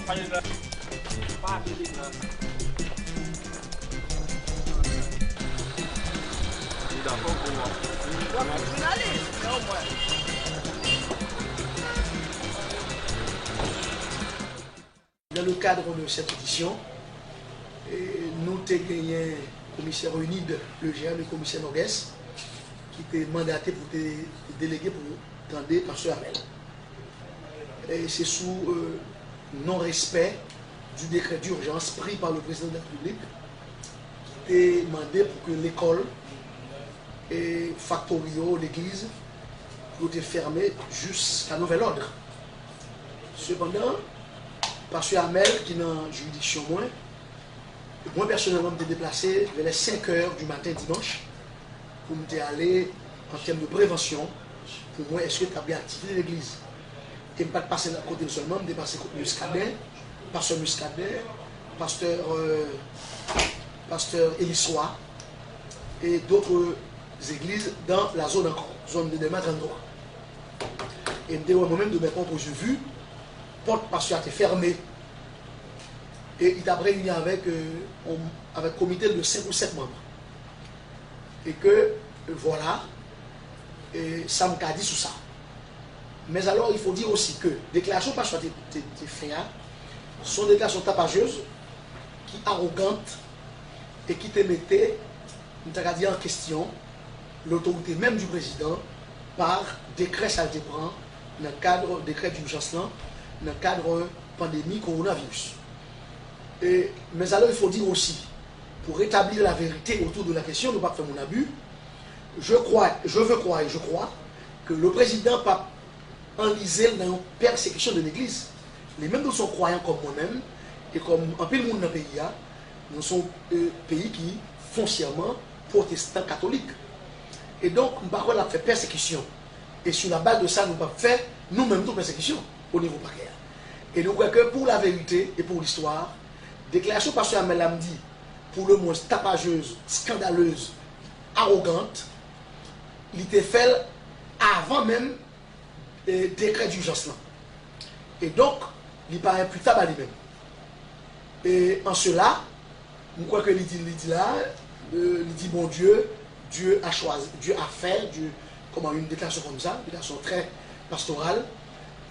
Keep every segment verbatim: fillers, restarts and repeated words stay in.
Dans le cadre de cette édition, eh, nou te genyen komisè Renid Leger, le komisè Nògès, ki te mandate pou te delege pou tande pastè Amel. E se sou, euh, non-respect du décret d'urgence pris par le président de la République ki te mande pou ke lekòl e faktori yo, legliz, pou yo te fèmen jiska nouvèl òd. Sepandan, pastè Amel, ki nan jiridiksyon mwen, mwen pèsonèlman, m te deplase vè lè senk è di maten dimanch pou m te ale an tèm de prevansyon pou m wè èske t ap gen aktivite legliz. E m pa t pase kote l sèlman, m te pase kot Muscadin, pastè Muscadin, pastè, euh, pastè Eliswa, et d'autres églises dans la zone encore, zòn de Dèlma trannntwa. E m te wè mwen menm de mes propres yeux, pòt pastè a te fèmen. E li t ap reyini avèk, euh, on, avèk komite de senk ou sèt manm. E ke, euh, vwala, e sa m ka di sou sa. Mais alors, il faut dire aussi que déclaration pastè a te, te, te fè a, se yon déclaration tapageuse ki arogant e ki te mete, m ta ka di, an kesyon lotorite menm du président par décret sa l te pran nan kad décret d'urgence lan, nan kad pandemi kowonaviris. E, mais alors, il faut dire aussi, pour rétablir la vérité autour de la question, nou p ap fè moun abi, je crois, je veux croire et je crois que le président p ap anlize l nan yon pèsekisyon de legliz. Li menm tou se yon kwayan kòm mwen menm, e kòm anpil moun nan peyi a, nou se yon, euh, peyi ki fonsyèman pwotestan katolik. E donk, m pa kwè l ap fè pèsekisyon. E sou la baz de sa, nou p ap fè nou menm tou pèsekisyon o nivo pakè a. E nou kwè ke pour la vérité et pour l'histoire, deklarasyon pastè Amel la, m di, pour le moins tapageuse, scandaleuse, arogante, li te fè l avan menm e, dekrè dijans lan. E donk, li pa enplitab a li menm. E an sela, m kwè ke li di, li di la, e, li di Bondye, Dieu a choisi, Dieu a fait, Dieu, comment, une déclaration comme ça, une déclaration très pastorale,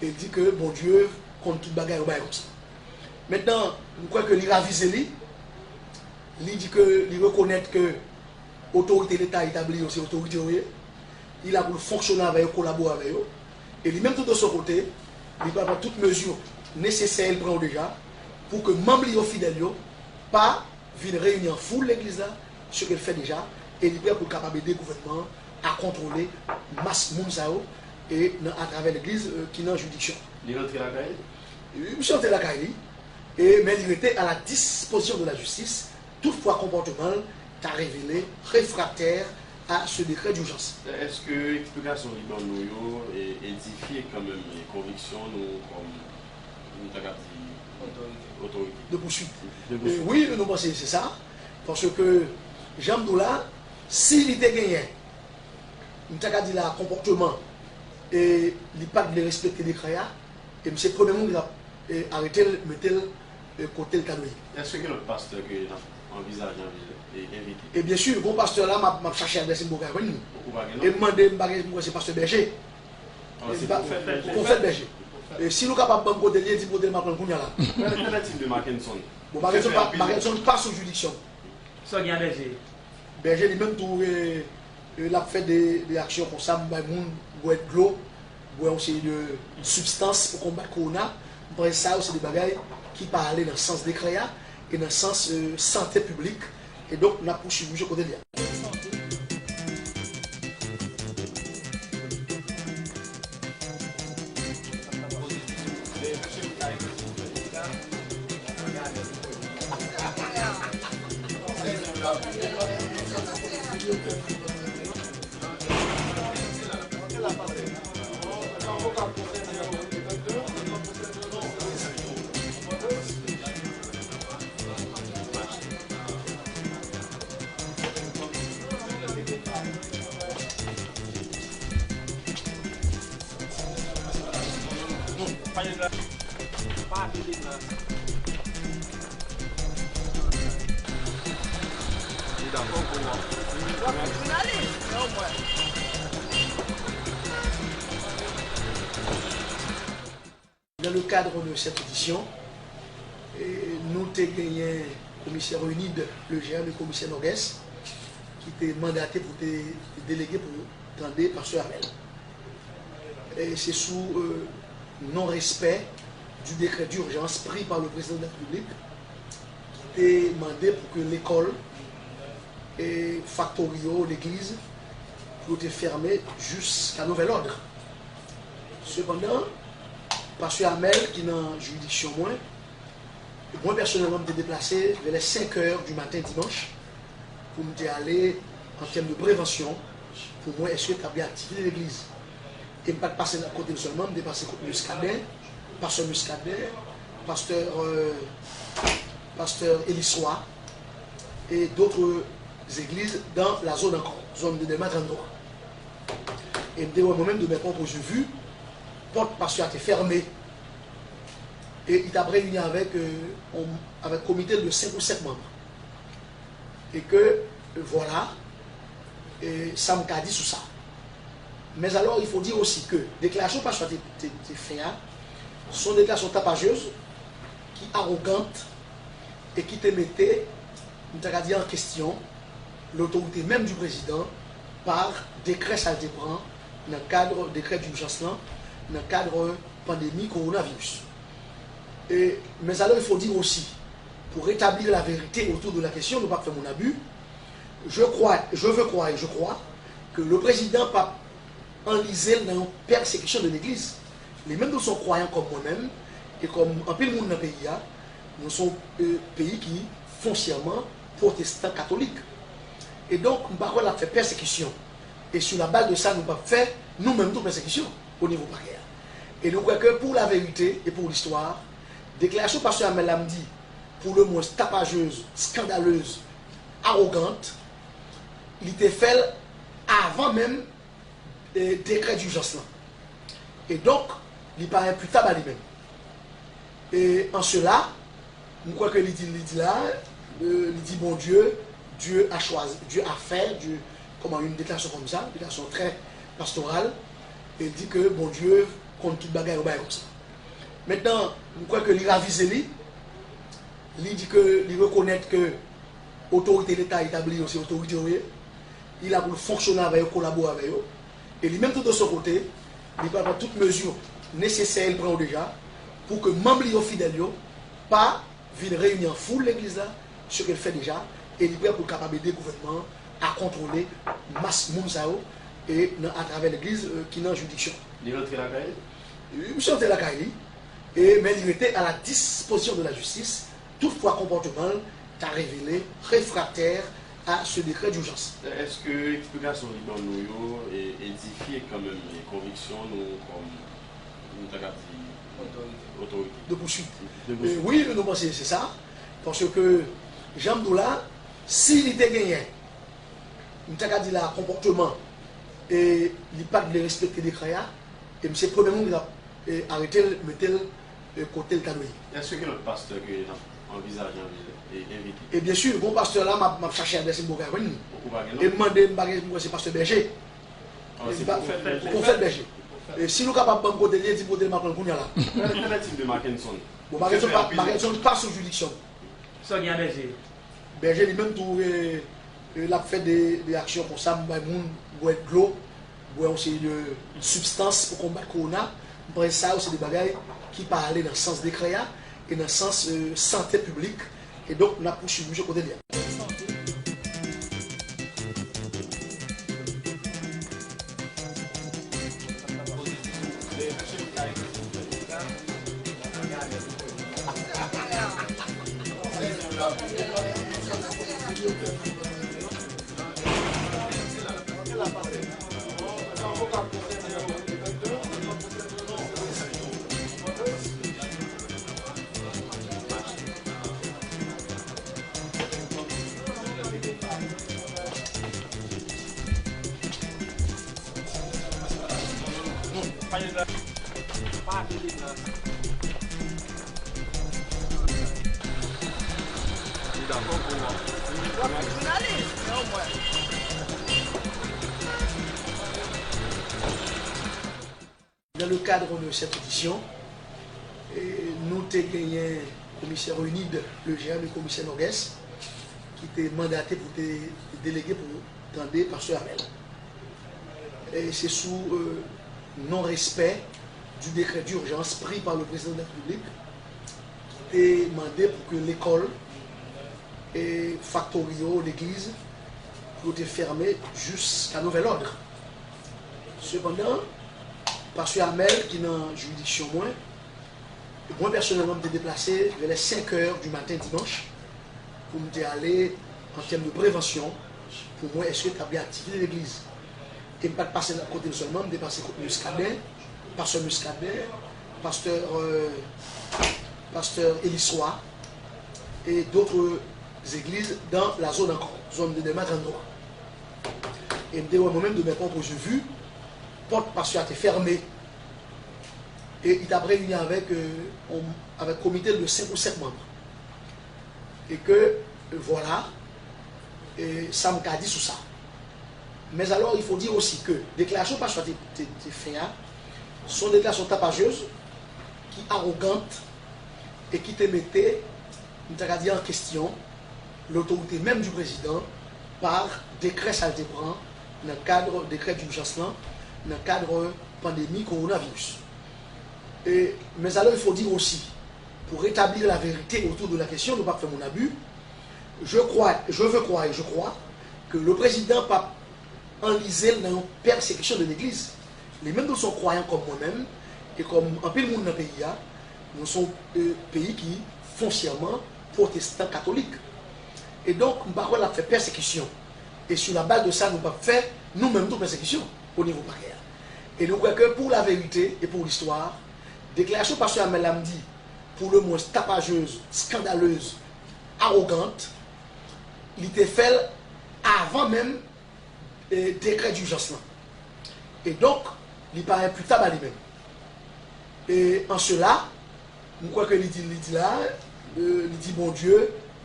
e li di ke Bondye konn tout bagay, yon bagay konsa. Mentnan, m kwè ke li ravize li, li di ke li rekonèt ke otorite Leta etabli yo, se otorite yo ye. Li la pou l fonksyone avè yo, kolabore avè yo. E li menm tou de son kote, li pral pran tout mezi nesesè, li pran yo deja, pou ke manm li yo fidèl yo pa vin reyini an foul legliz la, ce que l fè deja, e li prè pou l kapab ede gouvènman an a kontwole mas moun sa yo, e nan, atravè legliz, e, ki nan jiridiksyon. Li rantre lakay li? Wi, misye rantre lakay li, e, men li rete à la disposition de la justice, toutfwa konpòteman l ta revele refraktè a ce décret d'urgence. Èske eksplikasyon li ban nou yo, e, edifye kanmenm, e, konviksyon nou kòm, nou ta kab di, otorite? De poursuite. De poursuite. E, wi, nou panse se sa, paske, jan m di w la, si li te genyen, m ta ka di la, konpòteman, e li pa t vle respekte dekrè a, e m se premye moun ki t ap, e, arete l, mete l, e, kote l ta dwe ye. Èske gen lòt pastè ke n ap anvizaje, anvizaje, e, envite? E byen si, gon pastè la, m ap, m ap chache adrès li, m poko ka jwenn li. Ou pa gen non? E m mande, m pa gen, m kwè se pastè Bèje. Ah, e se m pa, Pwofèt Bèje. Pwofèt Bèje. E si nou kapab ban m kote l ye, di m kote l, m ap pran l kounye a la. Qu'en est-il de Mackenson? Bon, Mackenson pa, Mackenson pa sou jiridiksyon. Sa w gen a Bèje? Bèje li menm tou, e, e, l ap fè de, de aksyon konsa, m bay moun bwè dlo, bwè yon seri de sibstans pou konbat kowona. M panse sa yo se de bagay ki pa ale nan sans dekrè a e nan sans, e, sante piblik. E donk, n ap pouswiv misye kote l ye a. Dans le cadre de cette audition, eh, nou te genyen komisè Renide Leger, le komisè Nògès, ki te mandate pou te delege pou tande pastè Amel. E se sou, euh, non-respect du décret d'urgence pris par le président de la République ki te mande pou ke lekòl e faktori yo, legliz, pou yo te fèmen jiska nouvèl òd. Sepandan, pastè Amel ki nan jiridiksyon mwen, mwen pèsonèlman m te deplase vè lè senk è di maten dimanch pou m te ale an tèm de prevansyon pou mwen èske t ap gen aktivite legliz. E m pa t pase kote l sèlman, m te pase kot Muscadin, pastè Muscadin, pastè, euh, pastè Eliswa, et d'autres églises dans la zone ankò, zòn de Dèlma tranntrwa. E m te wè mwen menm de mes propres yeux vu, pòt pastè a te fèmen. E li t ap reyini avèk, euh, on, avèk komite de senk ou sèt manm. E ke, euh, vwala, e sa m ka di sou sa. Mais alors, il faut dire aussi que déclaration pastè a te, te, te fè a, se yon déclaration tapajeuse, ki arogant, e ki te mete, m ta ka di, an kesyon lotorite menm di prezidan pa dekrè sa l te pran nan kad dekrè dijans lan, nan kad pandemi kowonaviris. E, mais alors, il faut dire aussi, pour rétablir la vérité autour de la question, nou p ap fè moun abi, je crois, je veux croire et je crois que le président p ap anlize l nan yon pèsekisyon de legliz. Li menm tou se yon kwayan kòm mwen menm, e kòm anpil moun nan peyi a, nou se yon, euh, peyi ki fonsyèman pwotestan katolik. E donk, m pa kwè l ap fè pèsekisyon. E sou la baz de sa, nou p ap fè nou menm tou pèsekisyon o nivo pakè a. E nou kwè ke pour la vérité et pour l'histoire, deklarasyon pastè Amel la m di, pour le moins tapajez, skandalez, arogant, li te fè l avan menm e, dekrè dijans lan. E donk, li pa enpitab a li menm. E an sela, m kwè ke li di, li di la, e, li di Bondye, Dieu a choisi, Dieu a fait, Dieu, comment, une déclaration comme ça, une déclaration très pastorale, e li di ke Bondye konn tout bagay, yon bagay konsa. Mentnan, m kwè ke li ravize li, li di ke li rekonèt ke otorite Leta etabli yo se otorite yo ye, li la pou l fonksyone avè yo, kolabore avè yo. E li menm tou de son kote, li pral pran tout mezi nesesè, li pran yo deja, pou ke manm li yo fidèl yo pa vin reyini an foul legliz la, ce qu'elle fait déjà, e li prè pou l kapab ede gouvènman an a kontwole mas moun sa yo, e nan, atravè legliz, euh, ki nan jiridiksyon. Li rantre lakay li? Wi, misye rantre lakay li, e, men li rete à la disposition de la justice, toutfwa konpòteman l ta revele refraktè a ce décret d'urgence. Èske eksplikasyon li ban nou yo, e, edifye kanmenm, e, konviksyon nou kòm, nou ta ka di, otorite? Otorite. De pousuit. E, wi, nou panse se sa, paske, jan m di w la, si li te genyen, m ta ka di la, konpòteman, e li pa t vle respekte dekrè a, e m se premye moun ki t ap, e, arete l, mete l, e, kote l ta dwe ye. Èske gen lòt pastè ke n ap anvizaje, anvizaje, e, envite? E byen si, gon pastè la, m ap, m ap chache adrès li, m poko ka jwenn li. Poko pa gen non? E m mande, m pa gen, m kwè se pastè Bèje. Ah, se Pwofèt Bèje. Pwofèt Bèje. E si nou kapab ban m kote l ye, di m kote l, m ap pran l kounye a la. Kèl, kèl est-il de Mackenson? Bon, Mackenson pa, Mackenson pa sou jiridiksyon m. Sa gen a Bèje? Bèje li menm tou, e, e, l ap fè de, de aksyon konsa, m bay moun bwè dlo, bwè yon seri de sibstans pou konbat kowona. M panse sa yo se de bagay ki pa ale nan sans dekrè a e nan sans, e, sante piblik. E donk, n ap pouswiv misye kote l ye a. Dans le cadre de cette audition, e, nou te genyen komisè Renid Lejeune e komisè Norges ki te mandate pou te delege pou tande pastè Amel. E se sou, euh, non-respect du décret d'urgence pris par le président de la République ki te mande pou ke lekòl e faktori yo, legliz, pou yo te fèmen jiska nouvèl òd. Sepandan, pastè Amel, ki nan jiridiksyon mwen, mwen pèsonèlman, m te deplase vè lè senk è di maten dimanch pou m te ale an tèm de prevansyon pou m wè èske t ap gen aktivite legliz. E m pa t pase kote l sèlman, m te pase kot Muscadin, pastè Muscadin, pastè, euh, pastè Eliswa, et d'autres églises dans la zone encore, zòn de Dèlma tranntrwa. E m te wè mwen menm de mes propres yeux, pòt pastè a te fèmen. E li t ap reyini avèk, euh, on, avèk komite de senk ou sèt manm. E ke, euh, vwala, e sa m ka di sou sa. Mais alors, il faut dire aussi que deklarasyon pastè a te, te, te fè a, se yon deklarasyon tapajez ki awogan e ki te mete, m ta ka di, an kesyon lotorite menm di prezidan pa dekrè sa l te pran nan kad dekrè dijans lan, nan kad pandemi kowonaviris. E, mais alors, il faut dire aussi, pour rétablir la vérité autour de la question, nou p ap fè moun abi, je crois, je veux croire et je crois que le président p ap anlize l nan yon pèsekisyon de legliz. Li menm tou se yon kwayan kòm mwen menm, e kòm anpil moun nan peyi a, nou se yon, euh, peyi ki fonsyèman pwotestan katolik. E donk, m pa kwè l ap fè pèsekisyon. E sou la baz de sa, nou p ap fè nou menm tou pèsekisyon o nivo pakè a. E nou kwè ke pour la vérité et pour l'histoire, deklarasyon pastè Amel la, m di, pou le mwens tapajez, skandalez, awogan, li te fè l avan menm e, dekrè dijans lan. E donk, li pa enpitab a li menm. E an sela, m kwè ke li di, li di la, e, li di Bondye,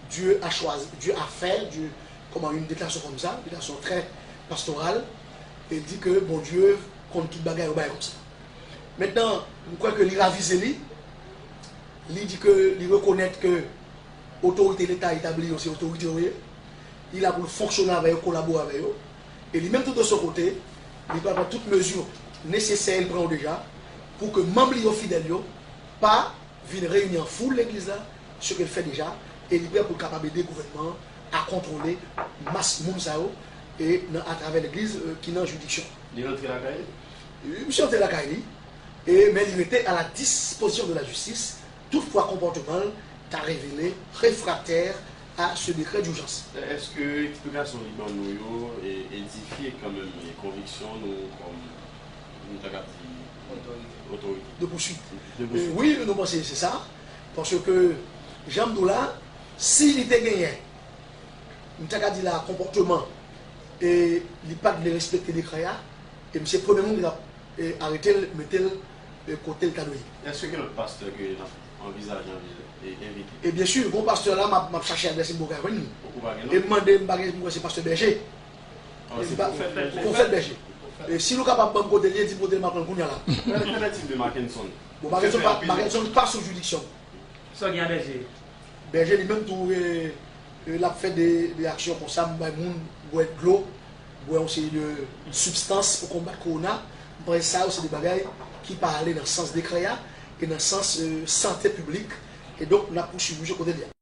Dieu a choisi, Dieu a fait, Dieu, kòman, yon deklarasyon kòmsa, deklarasyon trè pastoral, e li di ke Bondye konn tout bagay, yon bagay kòmsa. Mentnan, m kwè ke li ravize li, li di ke li rekonèt ke otorite Leta etabli yo, se otorite yo ye. Li la pou l fonksyone avè yo, kolabore avè yo. E li menm tou de son kote, li pral pran tout mezi nesesè, li pran yo deja, pou ke manm li yo fidèl yo pa vin reyini an foul legliz la, ce que l fè deja, e li prè pou l kapab ede gouvènman an a kontwole mas moun sa yo, e nan, atravè legliz, euh, ki nan jiridiksyon. Li rantre lakay li? Wi, misye rantre lakay li, e, men li rete a la dispozisyon de la jistis, toutfwa konpòteman l ta revele refraktè a ce décret d'urgence. Èske eksplikasyon li ban nou yo, e, edifye kanmenm, e, konviksyon nou kòm, nou ta ka di, otorite? De pouswit. De pouswit. E, wi, nou panse se sa, paske, jan m di w la, si li te genyen, m ta ka di la, konpòteman, e li pa t vle respekte dekrè a, e m se premye moun ki t ap, e, arete l, mete l, e, kote l ta dwe ye. Èske gen lòt pastè ke n ap anvizaje, anvizaje, e, envite? E byen si, gon pastè la, m ap, m ap chache adrès li, m poko ka jwenn li. Ou pa gen non? E m mande, m pa gen, m kwè se pastè Bèje. Ah, se Pwofèt Bèje. Pwofèt Bèje. E si nou kapab ban m kote l ye, di m kote l, m ap pran l kounye a la. Kè, kè ti de Mackenson? Bon, Mackenson pa, Mackenson pa sou jiridiksyon. Sa gen a Bèje? Bèje li menm tou, e, e, l ap fè de, de aksyon konsa, m bay moun bwè dlo, bwè yon seri de sibstans pou konbat kowona. M panse sa yo se de bagay ki pa ale nan sans dekrè a e nan sans, e, sante piblik. E donk, n ap pouswiv misye kote l ye a.